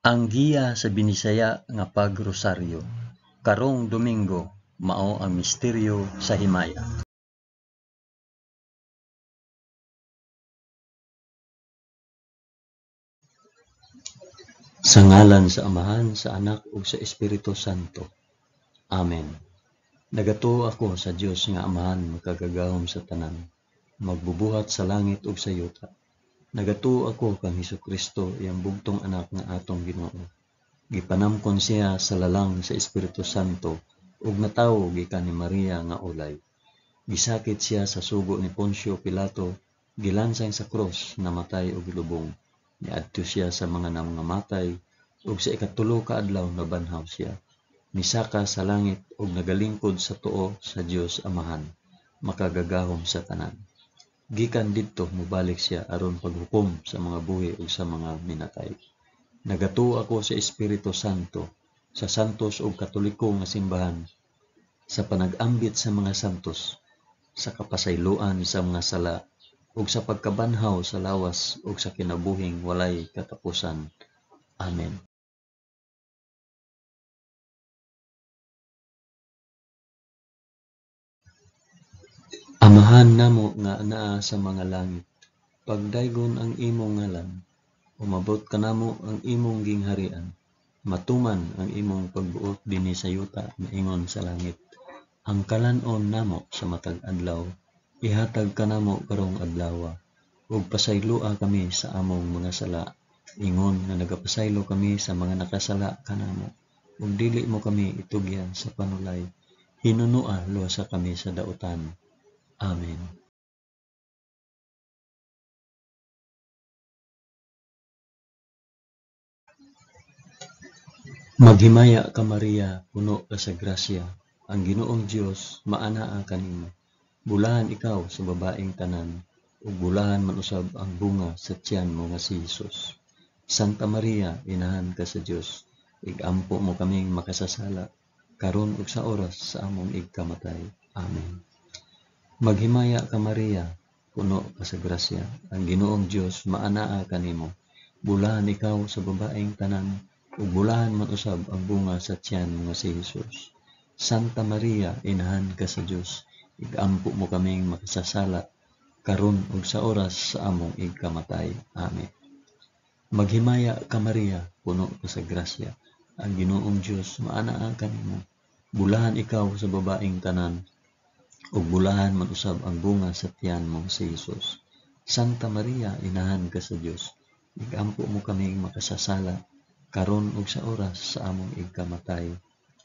Ang giya sa Binisaya nga pagrosaryo karong Domingo mao ang misteryo sa himaya. Sa ngalan sa Amahan, sa Anak ug sa Espiritu Santo. Amen. Nagatuo ako sa Dios nga Amahan makagagahom sa tanan, magbubuhat sa langit ug sa yuta. Nagatuo ako kang Hesukristo, iyang bugtong anak nga atong Ginoo. Gipanamkon siya sa lalang sa Espiritu Santo ug natawo gikan ni Maria nga ulay. Gisakit siya sa sugo ni Poncio Pilato, gilansang sa krus, namatay ug gilubong. Niadto siya sa mga nangamatay ug sa ikatulo ka adlaw nabanhaw siya. Misaka sa langit ug nagalingkod sa tuo sa Dios Amahan, makagagahom sa tanan. Gikan didto mobalik siya aron paghukom sa mga buhi ug sa mga minatay. Nagatuo ako sa Espiritu Santo, sa santos ug katoliko nga simbahan, sa panag-ambit sa mga santos, sa kapasayloan sa mga sala, ug sa pagkabanhaw sa lawas ug sa kinabuhing walay katapusan. Amen. Amahan namo nga anaa sa mga langit, pagdaygon ang imong ngalan, umabot kanamo ang imong gingharian, matuman ang imong pagbuot dinhi sa yuta maingon sa langit. Ang kalan-on namo sa matag adlaw, ihatag kanamo karong adlawa, ug pasayloa kami sa among mga sala, ingon nga nagapasaylo kami sa mga nakasala kanamo, ug dili mo kami itugyan sa panulay, hinunoa luwasa kami sa dautan. Amen. Maghimaya ka Maria, puno ka sa grasya, ang Ginoong Dios maanaa kanimo. Bulahan ikaw sa babaeng tanan, ug bulahan man usab ang bunga sa tiyan mo nga si Hesus. Santa Maria, inahan ka sa Dios, igampo mo kaming makasasala, karon ug sa oras sa among igkamatay. Amen. Maghimaya ka Maria, puno ka sa grasya, ang Ginoong Dios maanaa kanimo. Bulahan ikaw sa babaeng tanan, ug bulahan man usab ang bunga sa tiyan mo nga si Hesus. Santa Maria, inahan ka sa Dios, igampo mo kaming makasasala, karon ug sa oras sa among igkamatay. Amen. Maghimaya ka Maria, puno ka sa grasya, ang Ginoong Dios maanaa kanimo. Bulahan ikaw sa babaeng tanan, ug bulahan man usab ang bunga sa tiyan mo si Hesus. Santa Maria, inahan ka sa Dios, igampo mo kaming makasasala, karon ug sa oras sa among igkamatay.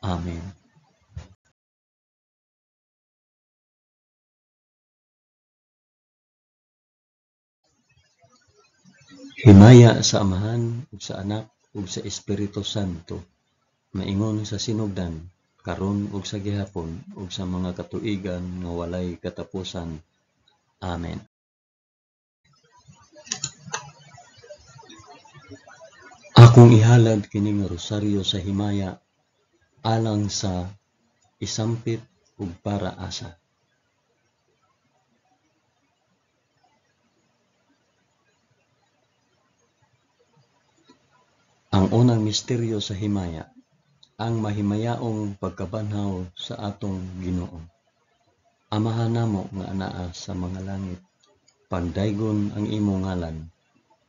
Amen. Himaya sa Amahan ug sa Anak ug sa Espiritu Santo, maingon sa sinugdan, karon ug sa gihapon ug sa mga katuigan nga walay katapusan. Amen. Akong ihalad kining rosaryo sa himaya alang sa isampit ug para asa. Ang unang misteryo sa himaya, ang mahimayaong pagkabanhaw sa atong Ginoo. Amahan namo nga anaa sa mga langit, pagdaygon ang imong ngalan,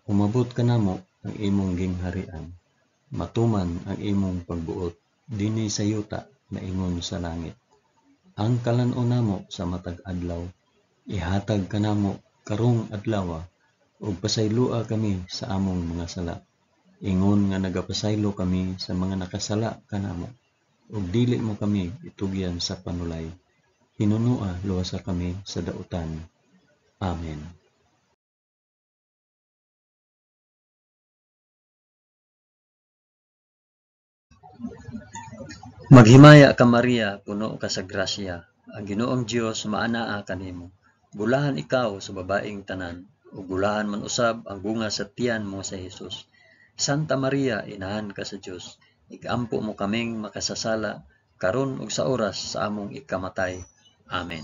umabot kanamo ang imong gingharian, matuman ang imong pagbuot dinhi sa yuta maingon sa langit. Ang kalan-on namo sa matag adlaw, ihatag kanamo karong adlawa, ug pasayloa kami sa among mga sala, ingon nga nagapasaylo kami sa mga nakasala kanamo, ug dili mo kami itugyan sa panulay. Hinunoa luwasa kami sa dautan. Amen. Maghimaya ka Maria, puno ka sa grasya, ang Ginoong Dios maanaa kanimo. Bulahan ikaw sa babaeng tanan, ug bulahan man usab ang bunga sa tiyan mo sa Hesus. Santa Maria, inahan ka sa Dios, igampo mo kaming makasasala, karon ug sa oras sa among ikamatay. Amen.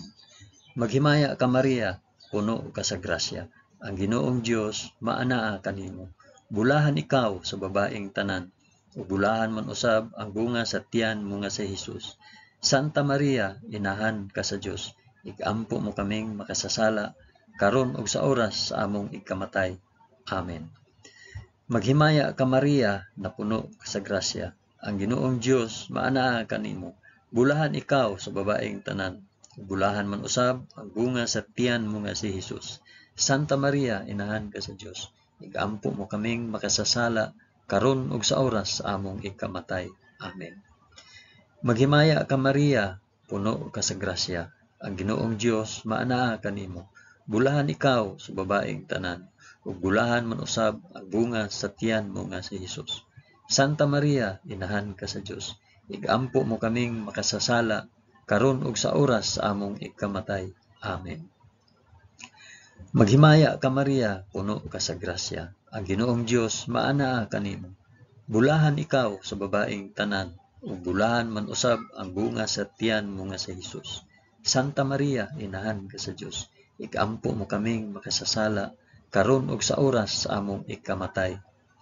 Maghimaya ka Maria, puno ka sa grasya, ang Ginoong Dios maanaa kanimo. Bulahan ikaw sa babaeng tanan, ug bulahan man usab ang bunga sa tiyan mo nga si Hesus. Santa Maria, inahan ka sa Dios, igampo mo kaming makasasala, karon ug sa oras sa among igkamatay. Amen. Maghimaya ka Maria, napuno ka sa grasya. Ang Ginoong Dios maanaa kanimo. Bulahan ikaw sa babaeng tanan, ug bulahan man usab ang bunga sa tiyan mo nga si Hesus. Santa Maria, inahan ka sa Dios, igampo mo kaming makasasala, karon ug sa oras sa among ikamatay. Amen. Maghimaya ka Maria, puno ka sa grasya. Ang Ginoong Dios maanaa kanimo. Bulahan ikaw sa babaeng tanan, ug bulahan man usab ang bunga sa tiyan mo nga si Hesus. Santa Maria, inahan ka sa Dios, igampo mo kaming makasasala, karon ug sa oras sa among ikamatay. Amen. Maghimaya ka Maria, puno ka sa grasya. Ang Ginoong Dios maanaa kanimo. Bulahan ikaw sa babaeng tanan, ug bulahan man usab ang bunga sa tiyan mo nga si Hesus. Santa Maria, inahan ka sa Dios, igampo mo kaming makasasala, karon ug sa oras sa among ikamatay.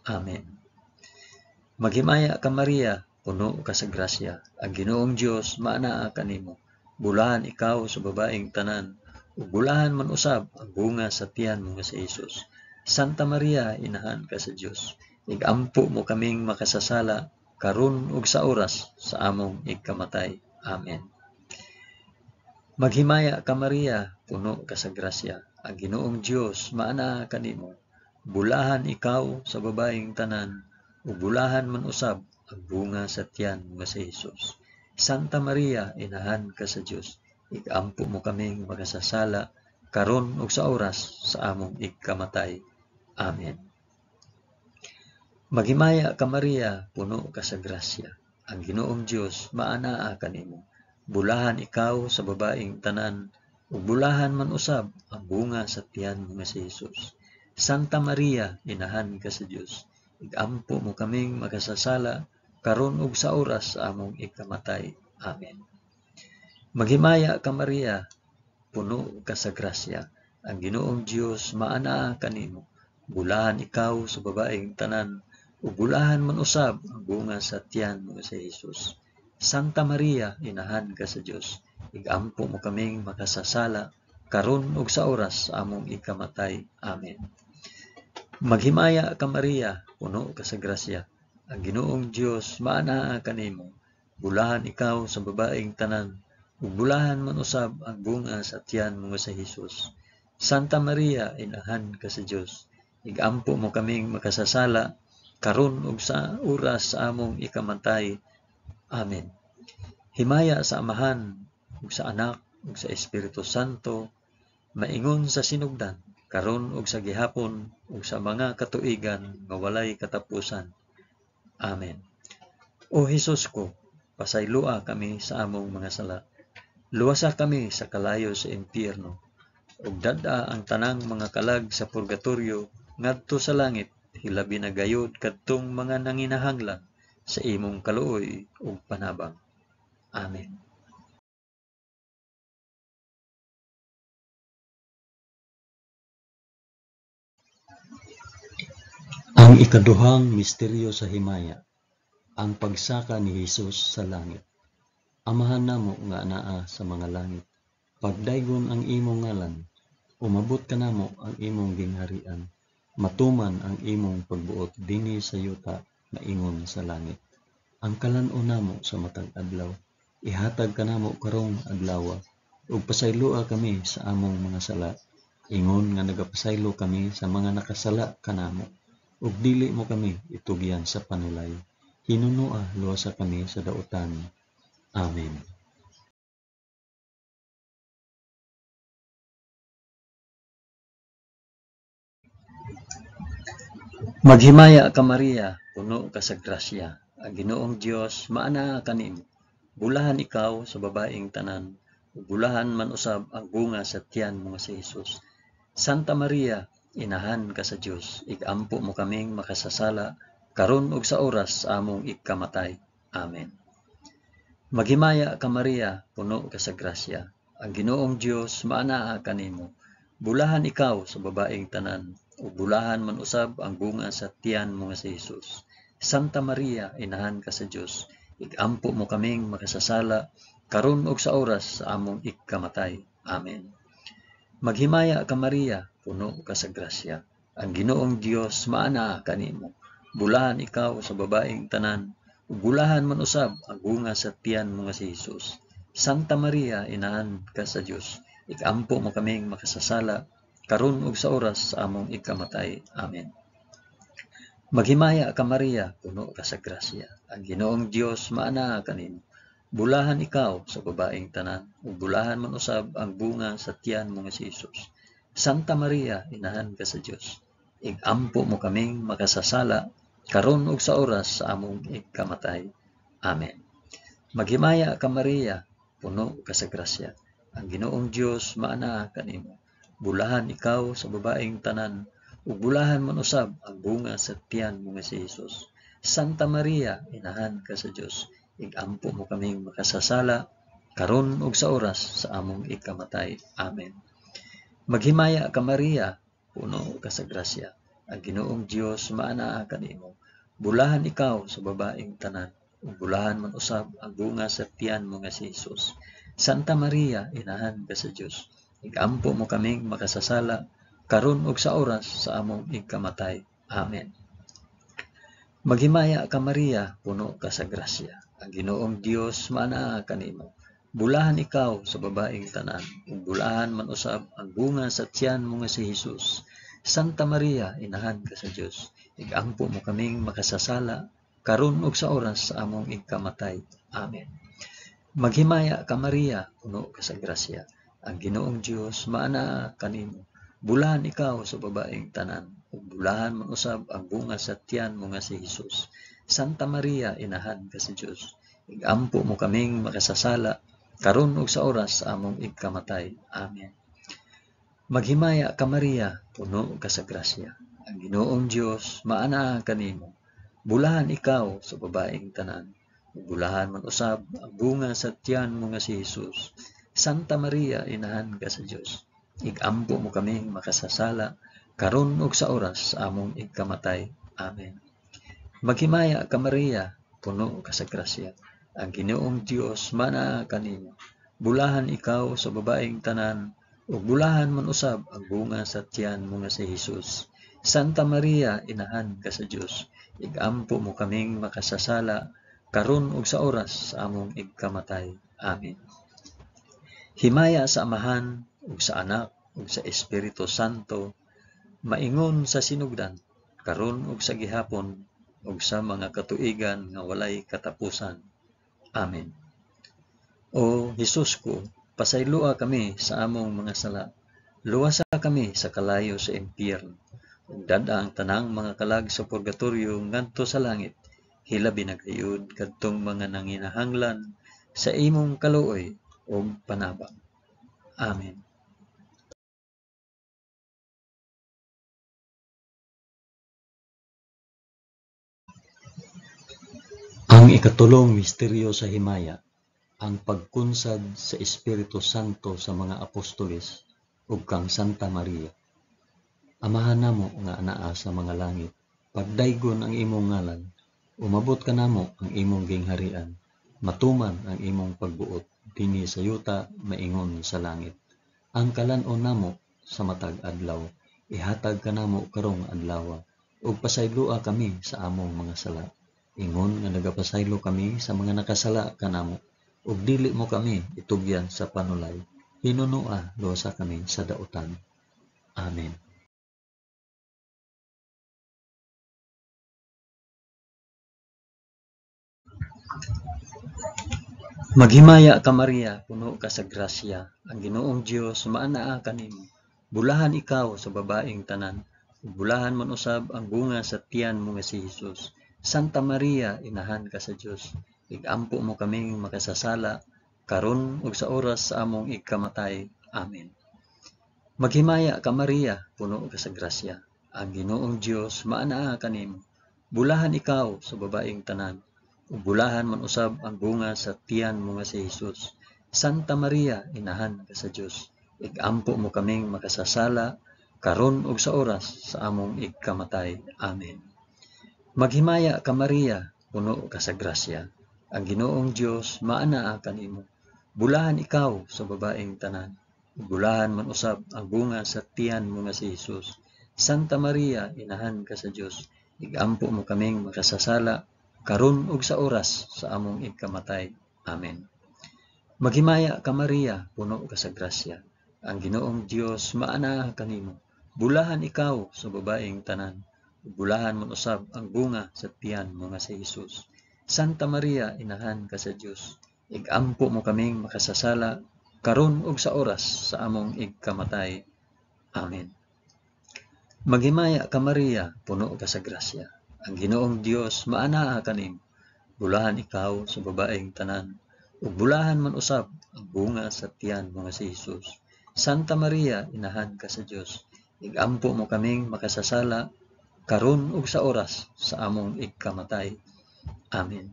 Amen. Maghimaya ka Maria, puno ka sa grasya. Ang Ginoong Dios maanaa kanimo. Bulahan ikaw sa babaeng tanan, ug bulahan man usab ang bunga sa tiyan mo nga si Hesus. Santa Maria, inahan ka sa Dios, igampo mo kaming makasasala, karon ug sa oras sa among ikamatay. Amen. Maghimaya ka Maria, puno ka sa grasya. Ang Ginoong Dios maanaa kanimo. Bulahan ikaw sa babaeng tanan, ug bulahan man usab ang bunga sa tiyan mo nga si Hesus. Santa Maria, inahan ka sa Dios, igampo mo kaming makasasala, karon ug sa oras sa among ikamatay. Amen. Maghimaya ka Maria, puno ka sa grasya. Ang Ginoong Dios maanaa kanimo. Bulahan ikaw sa babaeng tanan, ug bulahan man usab ang bunga sa tiyan mo nga si Hesus. Santa Maria, inahan ka sa Dios, igampo mo kaming makasasala, karon ug sa oras sa among ikamatay. Amen. Maghimaya ka Maria, puno ka sa grasya. Ang Ginoong Dios maanaa kanimo. Bulahan ikaw sa babaeng tanan, ug bulahan man usab ang bunga sa tiyan mo nga si Hesus. Santa Maria, inahan ka sa Dios, igampo mo kaming makasasala, karon ug sa oras sa among ikamatay. Amen. Maghimaya ka Maria, puno ka sa grasya. Ang Ginoong Dios maanaa kanimo. Bulahan ikaw sa babaeng tanan, ug bulahan man usab ang bunga sa tiyan mo nga si Hesus. Santa Maria, inahan ka sa Dios, igampo mo kaming makasasala, karon ug sa oras sa among ikamatay. Amen. Himaya sa Amahan, ug sa Anak, ug sa Espiritu Santo, maingon sa sinugdan, karon ug sa gihapon, ug sa mga katuigan nga walay katapusan. Amen. O Hesus ko, pasayloa kami sa among mga sala. Luwasa kami sa kalayo sa impyerno, ug dad-a ang tanang mga kalag sa purgatorio ngadto sa langit, hilabi na gayod kadtong mga nanginahanglan sa imong kaluoy ug panabang. Amen. Ang ikaduhang misteryo sa himaya, ang pagsaka ni Hesus sa langit. Amahan namo nga anaa sa mga langit, pagdaygon ang imong ngalan, umabot kanamo ang imong gingharian, matuman ang imong pagbuot dinhi sa yuta maingon sa langit. Ang kalan-on namo sa matag adlaw, ihatag kanamo karong adlawa, ug pasayloa kami sa among mga sala, ingon nga nagapasaylo kami sa mga nakasala kanamo, ug dili mo kami itugyan sa panulay. Hinunoa luwasa kami sa dautan. Amen. Maghimaya ka Maria, puno ka sa grasya. Ang Ginoong Dios maanaa kanimo. Bulahan ikaw sa babaeng tanan, ug bulahan man usab ang bunga sa tiyan mo nga si Hesus. Santa Maria, inahan ka sa Dios, igampo mo kaming makasasala, karon ug sa oras sa among ikamatay. Amen. Maghimaya ka Maria, puno ka sa grasya. Ang Ginoong Dios maanaa kanimo. Bulahan ikaw sa babaeng tanan, ug bulahan man usab ang bunga sa tiyan mo nga si Hesus. Santa Maria, inahan ka sa Dios, igampo mo kaming makasasala, karon ug sa oras sa among ikamatay. Amen. Maghimaya ka Maria, puno ka sa grasya. Ang Ginoong Dios maanaa kanimo. Bulahan ikaw sa babaeng tanan, ug bulahan man usab ang bunga sa tiyan mo nga si Hesus. Santa Maria, inahan ka sa Dios, ikampo mo kaming makasasala, karon ug sa oras sa among ikamatay. Amen. Maghimaya ka Maria, puno ka sa grasya. Ang Ginoong Dios maanaa kanimo. Bulahan ikaw sa babaeng tanan, ug bulahan man usab ang bunga sa tiyan mo nga si Hesus. Santa Maria, inahan ka sa Dios, igampo mo kaming makasasala, karon ug sa oras sa among ikamatay. Amen. Maghimaya ka Maria, puno ka sa grasya. Ang Ginoong Dios maanaa kanimo. Bulahan ikaw sa babaeng tanan, ug bulahan man usab ang bunga sa tiyan mo nga si Hesus. Santa Maria, inahan ka sa Dios, igampo mo kaming makasasala, karon ug sa oras sa among ikamatay. Amen. Maghimaya ka Maria, puno ka sa grasya. Ang Ginoong Dios maanaa kanimo. Bulahan ikaw sa babaeng tanan, ug bulahan man usab ang bunga sa tiyan mo nga si Hesus. Santa Maria, inahan ka sa Dios, igampo mo kaming makasasala, karon ug sa oras sa among ikamatay. Amen. Maghimaya ka Maria, puno ka sa grasya. Ang Ginoong Dios maanaa kanimo. Bulahan ikaw sa babaeng tanan, ug bulahan man usab ang bunga sa tiyan mo nga si Hesus. Santa Maria, inahan ka sa Dios, igampo mo kaming makasasala, karon ug sa oras sa among ikamatay. Amen. Maghimaya ka Maria, puno ka sa grasya. Ang Ginoong Dios maanaa kanimo. Bulahan ikaw sa babaeng tanan, ug bulahan man usab ang bunga sa tiyan mo nga si Hesus. Santa Maria, inahan ka sa Dios, igampo mo kaming makasasala, karon ug sa oras sa among ikamatay. Amen. Maghimaya ka Maria, puno ka sa grasya. Ang Ginoong Dios maanaa kanimo. Bulahan ikaw sa babaeng tanan, ug bulahan man usab ang bunga sa tiyan mo nga si Hesus. Santa Maria, inahan ka sa Dios, igampo mo kaming makasasala, karon ug sa oras sa among ikamatay. Amen. Maghimaya ka Maria, puno ka sa grasya. Ang Ginoong Dios maanaa kanimo. Bulahan ikaw sa babaeng tanan, ug bulahan man usab ang bunga sa tiyan mo nga si Hesus. Santa Maria, inahan ka sa Dios, igampo mo kaming makasasala, karon ug sa oras sa among ikamatay. Amen. Himaya sa Amahan, ug sa Anak, ug sa Espiritu Santo, maingon sa sinugdan, karon ug sa gihapon, ug sa mga katuigan nga walay katapusan. Amen. O Hesus ko, pasayloa kami sa among mga sala. Luwasa kami sa kalayo sa impyerno. Ug dad-a ang tanang mga kalag sa purgatorio ngadto sa langit. Hilabi na gayud kadtong mga nanginahanglan sa imong kaluoy ug panabang. Amen. Ang ikatulong misteryo sa himaya, ang pagkunsad sa Espiritu Santo sa mga apostoles ug kang Santa Maria. Amahan namo nga anaa sa mga langit, pagdaygon ang imong ngalan, umabot kanamo ang imong gingharian, matuman ang imong pagbuot dinhi sa yuta maingon sa langit. Ang kalan-on namo sa matag adlaw, ihatag kanamo karong adlaw, ug pasayloa kami sa among mga sala. Ingon nga nagapasaylo kami sa mga nakasala kanamo, ug dili mo kami itugyan sa panulay. Hinunua, luwasa kami sa dautan. Amen. Maghimaya ka Maria, puno ka sa grasya. Ang Ginoong Dios maanaa kanimo. Bulahan ikaw sa babaeng tanan, ug bulahan man usab ang bunga sa tiyan mo nga si Hesus. Santa Maria, inahan ka sa Dios, igampo mo kaming makasasala, karon ug sa oras sa among ikamatay. Amen. Maghimaya ka Maria, puno ka sa grasya. Ang Ginoong Dios maanaa kanimo. Bulahan ikaw sa babaeng tanan, ug bulahan man usab ang bunga sa tiyan mo nga si Hesus. Santa Maria, inahan ka sa Dios, igampo mo kaming makasasala, karon ug sa oras sa among ikamatay. Amen. Maghimaya ka Maria, puno ka sa grasya. Ang Ginoong Dios maanaa kanimo. Bulahan ikaw sa babaeng tanan. Bulahan man usab ang bunga sa tiyan mo nga si Hesus. Santa Maria, inahan ka sa Dios, igampo mo kaming makasasala karon ug sa oras sa among igkamatay. Amen. Maghimaya ka Maria, puno ka sa grasya. Ang Ginoong Dios maanaa kanimo. Bulahan ikaw sa babaeng tanan. Bulahan man usab ang bunga sa tiyan mo nga si Hesus. Santa Maria, inahan ka sa Dios, igampo mo kaming makasasala karon ug sa oras sa among igkamatay. Amen. Maghimaya ka Maria, puno ka sa grasya. Ang Ginoong Dios maanaa kanimo. Bulahan ikaw sa babaeng tanan, ug bulahan man usab ang bunga sa tiyan mo nga si Hesus. Santa Maria, inahan ka sa Dios, igampo mo kaming makasasala karon ug sa oras sa among igkamatay. Amen.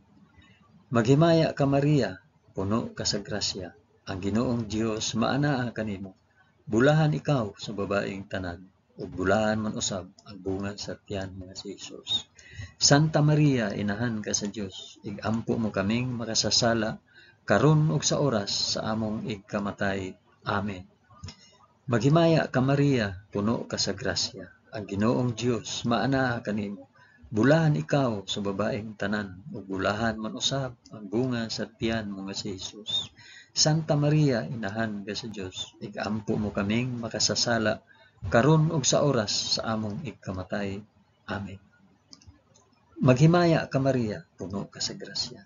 Maghimaya ka Maria, puno ka sa grasya. Ang Ginoong Dios maanaa kanimo. Bulahan ikaw sa babaeng tanan, ug bulahan man usab ang bunga sa tiyan mo nga si Hesus. Santa Maria, inahan ka sa Dios, igampo mo kaming makasasala karon ug sa oras sa among igkamatay. Amen. Maghimaya ka Maria, puno ka sa grasya. Ang Ginoong Dios maanaa kanimo. Bulahan ikaw sa babaeng tanan, ug bulahan man usab ang bunga sa tiyan mo nga si Hesus. Santa Maria, inahan ka sa Dios, igampo mo kaming makasasala karon ug sa oras sa among igkamatay. Amen. Maghimaya ka Maria, puno ka sa grasya.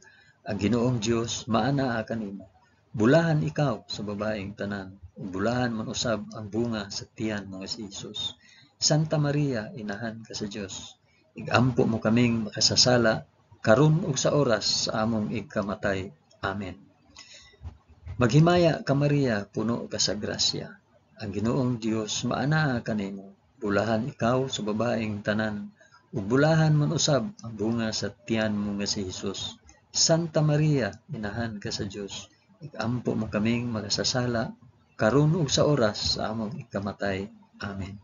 Ang Ginoong Dios maanaa kanimo. Bulahan ikaw sa babaeng tanan, ug bulahan man usab ang bunga sa tiyan mo nga si Hesus. Santa Maria, inahan ka sa Dios, igampo mo kaming makasasala karon ug sa oras sa among igkamatay. Amen. Maghimaya ka Maria, puno ka sa grasya. Ang Ginoong Dios maanaa kanimo. Bulahan ikaw sa babaeng tanan, ug bulahan man usab ang bunga sa tiyan mo nga si Hesus. Santa Maria, inahan ka sa Dios, igampo mo kaming makasasala karon ug sa oras sa among igkamatay. Amen.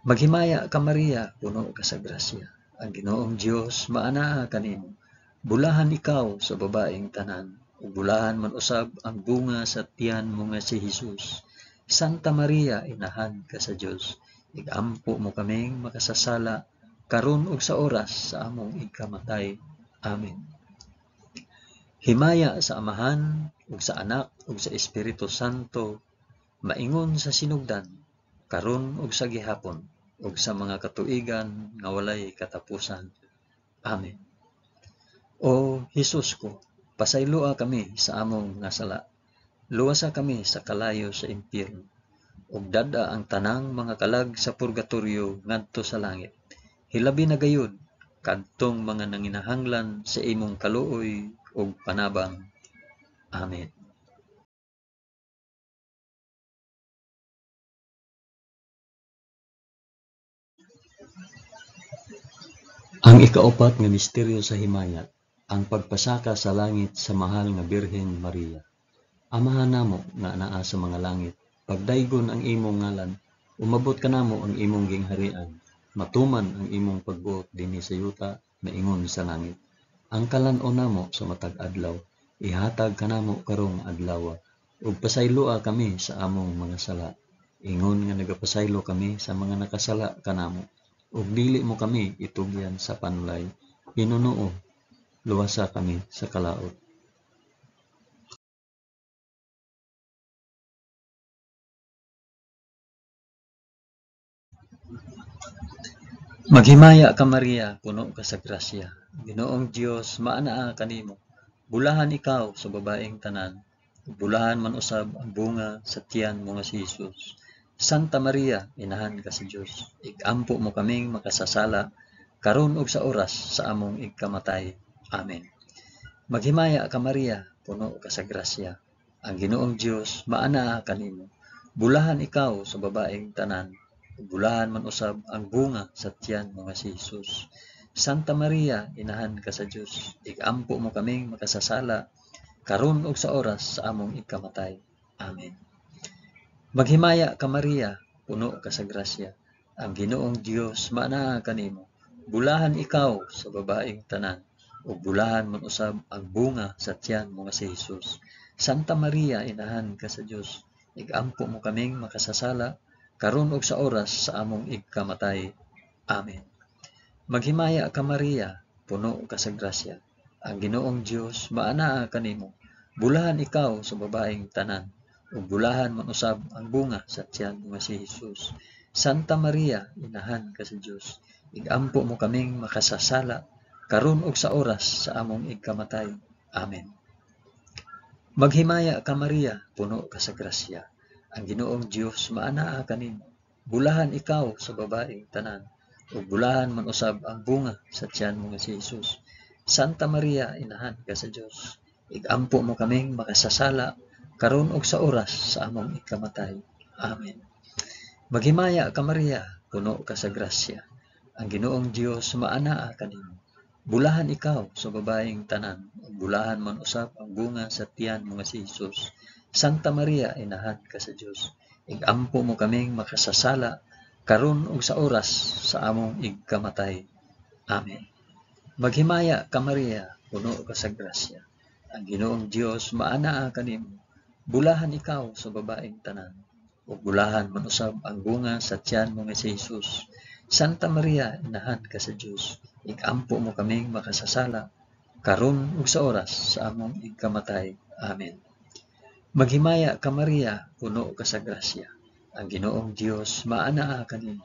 Maghimaya ka Maria, puno ka sa grasya. Ang Ginoong Dios maanaa kanimo. Bulahan ikaw sa babaeng tanan, ug bulahan man usab ang bunga sa tiyan mo nga si Hesus. Santa Maria, inahan ka sa Dios, igampo mo kaming makasasala karon ug sa oras sa among igkamatay. Amen. Himaya sa Amahan ug sa Anak ug sa Espiritu Santo, maingon sa sinugdan, karon ug sa gihapon, ug sa mga katuigan nga walay katapusan. Amen. O Hesus ko, pasayloa kami sa among nga sala. Luwasa kami sa kalayo sa impyerno, ug dad-a ang tanang mga kalag sa purgatorio ngadto sa langit. Hilabi na gayud kadtong mga nanginahanglan sa imong kaluoy ug panabang. Amen. Ang ikaupat nga misteryo sa himaya, ang pagpasaka sa langit sa mahal nga Birhen Maria. Amahan namo nga anaa sa mga langit, pagdaygon ang imong ngalan, umabot kanamo ang imong gingharian, matuman ang imong pagbuot dinhi sa yuta maingon sa langit. Ang kalan-on namo sa matag adlaw, ihatag kanamo karong adlaw, ug pasayloa kami sa among mga sala, ingon nga nagapasaylo kami sa mga nakasala kanamo. Ug dili mo kami itugyan sa panulay, hinunuo, luwasa kami sa kalaot. Maghimaya ka Maria, puno ka sa grasya. Ginoong Dios maanaa kanimo. Bulahan ikaw sa babaeng tanan, ug bulahan man usab ang bunga sa tiyan mo nga si Hesus. Santa Maria, inahan ka sa Dios, igampo mo kaming makasasala karon ug sa oras sa among igkamatay. Amen. Maghimaya ka Maria, puno ka sa grasya. Ang Ginoong Dios maanaa kanimo. Bulahan ikaw sa babaeng tanan, ug bulahan man usab ang bunga sa tiyan mo nga si Hesus. Santa Maria, inahan ka sa Dios, igampo mo kaming makasasala karon ug sa oras sa among igkamatay. Amen. Maghimaya ka Maria, puno ka sa grasya. Ang Ginoong Dios maanaa kanimo. Bulahan ikaw sa babaeng tanan, ug bulahan man usab ang bunga sa tiyan mo nga si Hesus. Santa Maria, inahan ka sa Dios, igampo mo kaming makasasala, karon ug sa oras sa among igkamatay. Amen. Maghimaya ka Maria, puno ka sa grasya. Ang Ginoong Dios maanaa kanimo. Bulahan ikaw sa babaeng tanan, ug bulahan man usab ang bunga sa tiyan mo nga si Hesus. Santa Maria, inahan ka sa Dios, igampo mo kaming makasasala, karon ug sa oras sa among igkamatay. Amen. Maghimaya ka Maria, puno ka sa grasya. Ang Ginoong Dios maanaa kanimo. Bulahan ikaw sa babaeng tanan, ug bulahan man usab ang bunga sa tiyan mo nga si Hesus. Santa Maria, inahan ka sa Dios, igampo mo kaming makasasala, karon ug sa oras sa among ikamatay. Amen. Maghimaya ka Maria, puno ka sa grasya. Ang Ginoong Dios maanaa kanimo. Bulahan ikaw sa babaeng tanan, ug bulahan man usab ang bunga sa tiyan mo nga si Hesus. Santa Maria, inahan ka sa Dios, igampo mo kaming makasasala, karon ug sa oras sa among igkamatay. Amen. Maghimaya ka Maria, puno ka sa grasya. Ang Ginoong Dios maanaa kanimo. Bulahan ikaw sa babaeng tanan, ug bulahan man usab ang bunga sa tiyan mo nga si Hesus. Santa Maria, inahan ka sa Dios, igampo mo kaming makasasala, karon ug sa oras sa among igkamatay. Amen. Maghimaya ka Maria, puno ka sa grasya. Ang Ginoong Dios maanaa kanimo.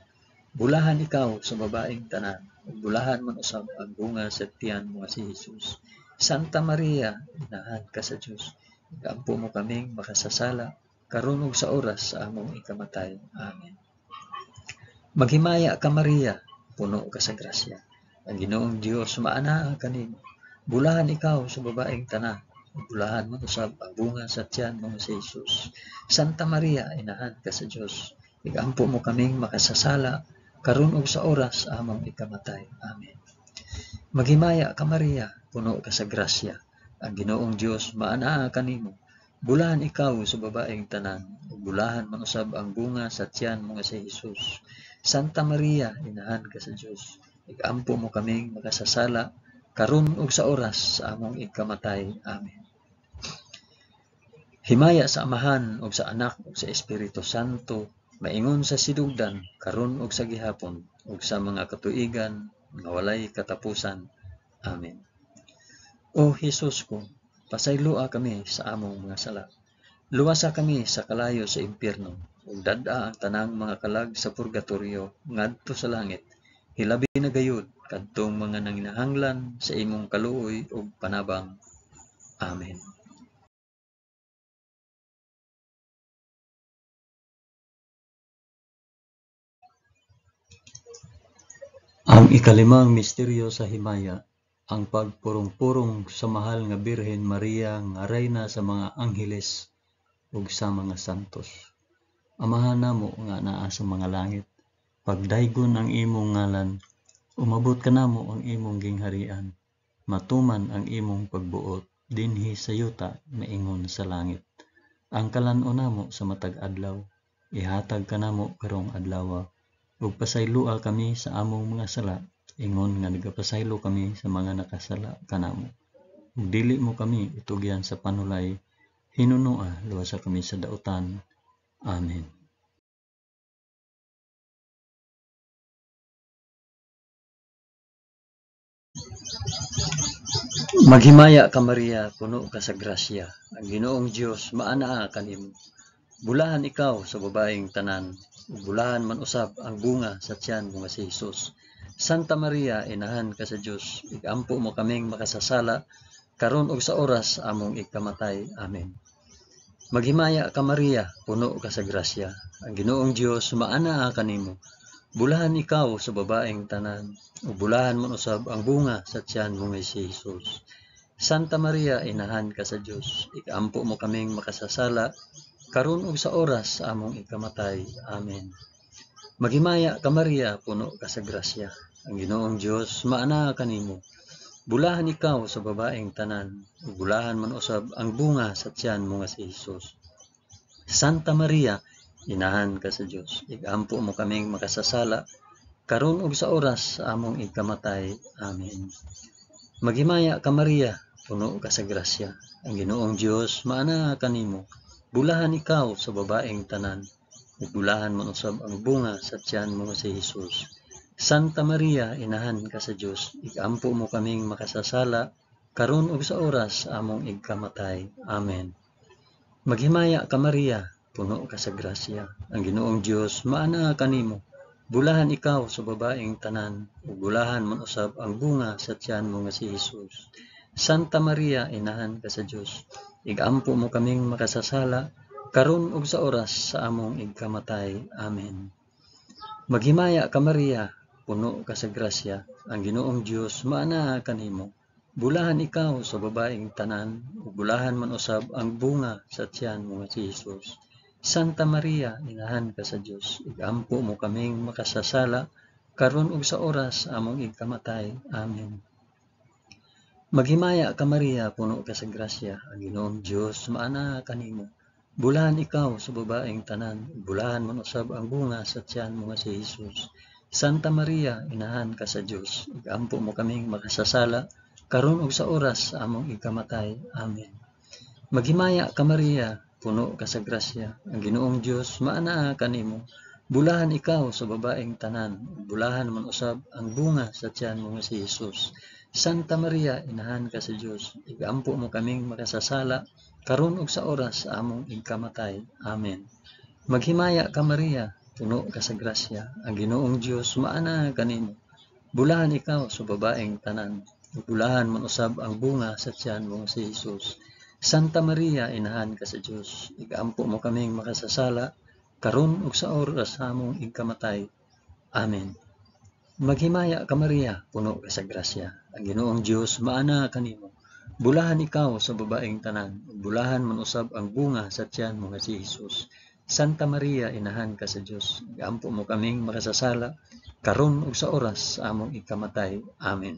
Bulahan ikaw sa babaeng tanan, ug bulahan man usab ang bunga sa tiyan mo nga si Hesus. Santa Maria, inahan ka sa Dios, igampo mo kaming makasasala, karon ug sa oras sa among ikamatay. Amen. Maghimaya ka Maria, puno ka sa grasya. Ang Ginoong Dios maanaa kanimo. Bulahan ikaw sa babaeng tanan, ug bulahan man usab ang bunga sa tiyan mo nga si Hesus. Santa Maria, inahan ka sa Dios, igampo mo kaming makasasala, karon ug sa oras sa among ikamatay. Amen. Maghimaya ka Maria, puno ka sa grasya. Ang Ginoong Dios maanaa kanimo. Bulahan ikaw sa babaeng tanan, ug bulahan man usab ang bunga sa tiyan mo nga si Hesus. Santa Maria, inahan ka sa Dios, igampo mo kaming makasasala, karon ug sa oras sa among ikamatay. Amen. Himaya sa Amahan ug sa Anak ug sa Espiritu Santo, maingon sa sidugdan, karon ug sa gihapon, ug sa mga katuigan nga walay katapusan. Amen. O Hesus ko, pasayloa kami sa among mga sala. Luwasa kami sa kalayo sa impyerno, ug dad-a ang tanang mga kalag sa purgatorio ngadto sa langit. Hilabi na gayud kadtong mga nanginahanglan sa imong kaluoy ug panabang. Amen. Ang ikalimang misteryo sa himaya, ang pagpurong-purong sa mahal nga Birhen Maria nga rayna sa mga angheles ug sa mga santos. Amahan namo nga naa sa mga langit, pagdaygon ang imong ngalan, umabot kanamo ang imong gingharian, matuman ang imong pagbuot dinhi sa yuta maingon sa langit. Ang kalan-on namo sa matag adlaw, ihatag kanamo karong adlawa, ug pasayloa kami sa among mga sala, ingon nga nagapasaylo kami sa mga nakasala kanamo. Ug dili mo kami itugyan sa panulay, hinunoa luwasa kami sa dautan. Amen. Maghimaya ka Maria, puno ka sa grasya. Ang Ginoong Dios maanaa kanimo. Bulahan ikaw sa babaeng tanan, ug bulahan man usab ang bunga sa tiyan mo nga si Hesus. Santa Maria, inahan ka sa Dios, igampo mo kaming makasasala, karon ug sa oras among ikamatay. Amen. Maghimaya ka Maria, puno ka sa grasya. Ang Ginoong Dios maanaa kanimo. Bulahan ikaw sa babaeng tanan, ug bulahan man usab ang bunga sa tiyan mo nga si Hesus. Santa Maria, inahan ka sa Dios, igampo mo kaming makasasala, karon ug sa oras sa among ikamatay. Amen. Maghimaya ka Maria, puno ka sa grasya. Ang Ginoong Dios maanaa kanimo. Bulahan ikaw sa babaeng tanan, ug bulahan man usab ang bunga sa tiyan mo nga si Hesus. Santa Maria, inahan ka sa Dios, igampo mo kaming makasasala, karon ug sa oras sa among ikamatay. Amen. Maghimaya ka Maria, puno ka sa grasya, ang Ginoong Dios maanaa kanimo. Bulahan ikaw sa babaeng tanan, ug bulahan man usab ang bunga sa tiyan mo nga si Hesus. Santa Maria, inahan ka sa Dios, igampo mo kaming makasasala, karon ug sa oras sa among igkamatay. Amen. Maghimaya ka Maria, puno ka sa grasya, ang Ginoong Dios maanaa kanimo. Bulahan ikaw sa babaeng tanan, ug bulahan man usab ang bunga sa tiyan mo nga si Hesus. Santa Maria, inahan ka sa Dios, igampo mo kaming makasasala, karon ug sa oras sa among igkamatay. Amen. Maghimaya ka Maria, puno ka sa grasya, ang Ginoong Dios maanaa kanimo. Bulahan ikaw sa babaeng tanan, ug bulahan man usab ang bunga sa tiyan mo nga si Hesus. Santa Maria, inahan ka sa Dios, igampo mo kaming makasasala, karon ug sa oras sa among igkamatay. Amen. Maghimaya ka Maria, puno ka sa grasya, ang Ginoong Dios maanaa kanimo. Bulahan ikaw sa babaeng tanan, ug bulahan man usab ang bunga sa tiyan mo nga si Hesus. Santa Maria, inahan ka sa Dios, igampo mo kaming makasasala, karon ug sa oras sa among ikamatay. Amen. Maghimaya ka Maria, puno ka sa grasya, ang Ginoong Dios maanaa kanimo. Bulahan ikaw sa babaeng tanan, ug bulahan man usab ang bunga sa tiyan mo nga si Hesus. Santa Maria, inahan ka sa Dios, igampo mo kaming makasasala, karon ug sa oras sa among ikamatay. Amen. Maghimaya ka Maria, puno ka sa grasya, ang Ginoong Dios maanaa kanimo. Bulahan ikaw sa babaeng tanan, ug bulahan man usab ang bunga sa tiyan mo nga si Hesus. Santa Maria, inahan ka sa Dios, igampo mo kaming makasasala, karon ug sa oras sa among ikamatay. Amen. Maghimaya ka Maria, puno ka sa grasya, ang Ginoong Dios maanaa kanimo. Bulahan ikaw sa babaeng tanan, ug bulahan man usab ang bunga sa tiyan mo nga si Hesus. Santa Maria, inahan ka sa Dios, igampo mo kaming makasasala, karon ug sa oras sa among ikamatay. Amen.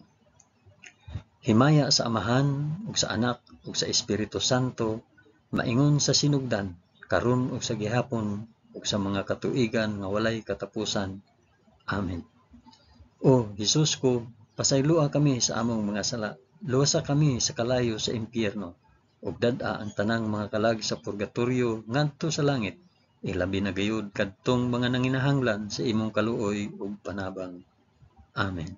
Himaya sa Amahan ug sa Anak ug sa Espiritu Santo, maingon sa sinugdan, karon ug sa gihapon ug sa mga katuigan nga walay katapusan. Amen. O Hesus ko, pasayloa kami sa among mga sala, luwasa kami sa kalayo sa impyerno, ug dad-a ang tanang mga kalag sa purgatorio ngadto sa langit, ilabi na gayud kadtong mga nanginahanglan sa imong kaluoy ug panabang. Amen.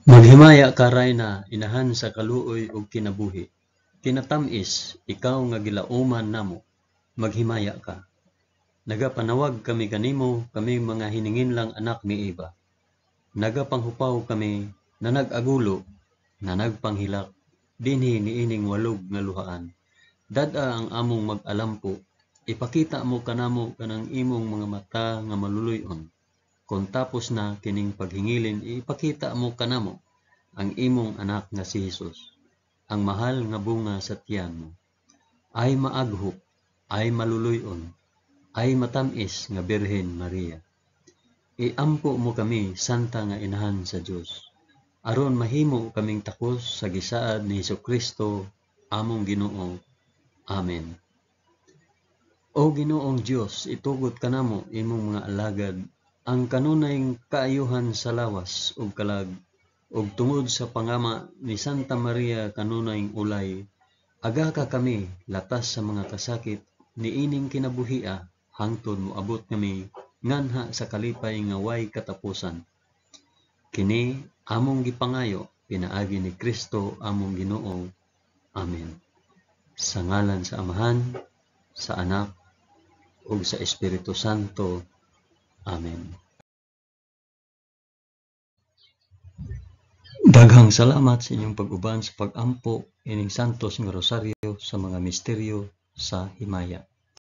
Maghimaya ka Rayna, inahan sa kaluoy ug kinabuhi. Kinatam-is, ikaw nga gilauman namo, maghimaya ka. Nagapanawag kami kanimo, kaming mga hininginlang anak ni Eva. Nagapanghupaw kami, na nag-agulo, na nagpanghilak, dinhi niining walog nga luhaan. Dad-a ang among mag-alampo, ipakita mo kanamo kanang imong mga mata nga maluluy-on. Kon tapos na kining paghingilin, ipakita mo kanamo ang imong anak nga si Hesus, ang mahal nga bunga sa tiyan mo. Ay maaghop, ay maluluy-on, ay matam-is nga Birhen Maria. Iampo mo kami, Santa nga Inahan sa Dios, aron mahimo kaming takos sa gisaad ni Hesukristo among Ginoo. Amen. O Ginoong Dios, itugot kanamo imong mga alagad ang kanunay kaayuhan sa lawas ug kalag, ug tungod sa pangama ni Santa Maria kanunay ulay, agaka kami latas sa mga kasakit niining kinabuhia hangtod moabot kami nganha sa kalipay nga way katapusan. Kini among gipangayo pinaagi ni Kristo among Ginoo. Amen. Sa ngalan sa Amahan, sa Anak, ug sa Espiritu Santo. Amen. Daghang salamat sa inyong pag-uban sa pag-ampo ining Santos nga Rosaryo sa mga misteryo sa himaya.